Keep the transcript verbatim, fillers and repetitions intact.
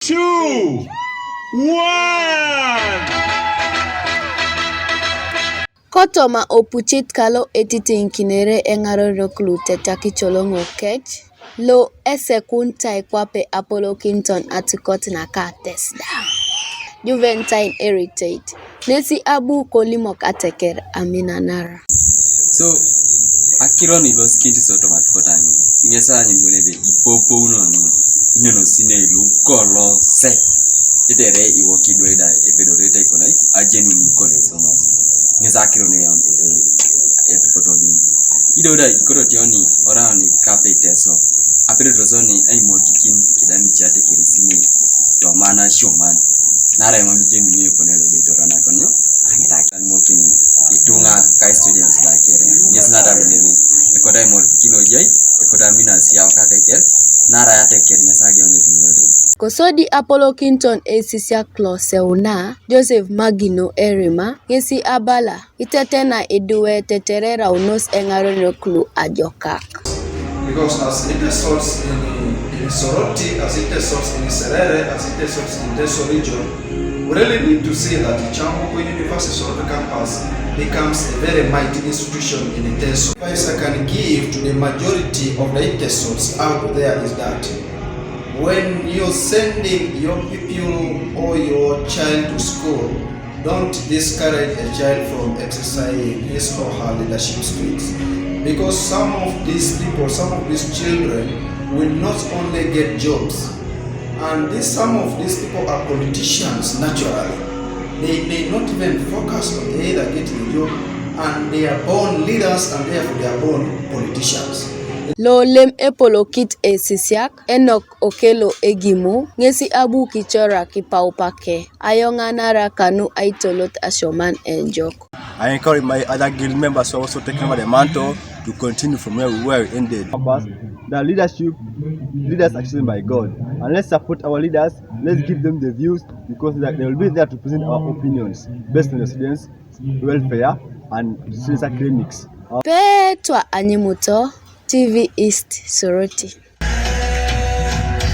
Two, one. Kotoma opucit kalo etitiŋikinere eŋarenok lu tetiak icoloŋo kec, lo esekuntai kwape apolokinton atukot naka Tesda. Juventine Heritage, nesi abu kolimok ateker aminanara. So, akiro ni lo sikinti so tomat kotani, ŋesa ni bone be ipopouno ni, inono sine ilu kolo se. Tetere iwo kidwe da epedorete konai, ajenun kole somas. Ŋesa akiro ni yaun tere etukoto mi. Ido da ikoto tioni, ora ni kape teso. Apedo toso ni ai motikin kidani chate kerisine. Tomana shoman. Nara emam ijenun ni epone le betorana konyo. Aŋitak mokini ituŋa ka students da kere. Ŋes nata bine bi. Ekota imorikin ojai, ekota mina siau kateker, nara yateker ŋes ageun etuŋore. Kosodi apolokinton esisiak lo seuna, Joseph Magino Erima, ŋesi abala, itetena iduwe tetere raunos eŋarenok lu ajokak. Because as it is sorts in, in Soroti, as it is sorts in Serere, as it is sorts in Teso region, we really need to see that Kyambogo University Soroti campus becomes a very mighty institution in Teso. Advice I can give to the majority of the Itesos out there is that when you're sending your pupil or your child to school, don't discourage a child from exercising his or her leadership skills. Because some of these people, some of these children will not only get jobs, and this, some of these people are politicians naturally. They may not even focus on either getting a job, and they are born leaders and therefore they are born politicians. Lo lem epolokit esisiak, Enok Okelo Egimu, ŋesi abu kicorak ipaupake, ayoŋanara kanu aitolot asioman ejok. I encourage my other guild members who are also taking over the mantle to continue from where we, where we ended. The leadership, leaders are chosen by God. And let's support our leaders, let's give them the views, because they they will be there to present our opinions based on the students' welfare and students' academics. Petwa Anyimuto, T V East, Soroti.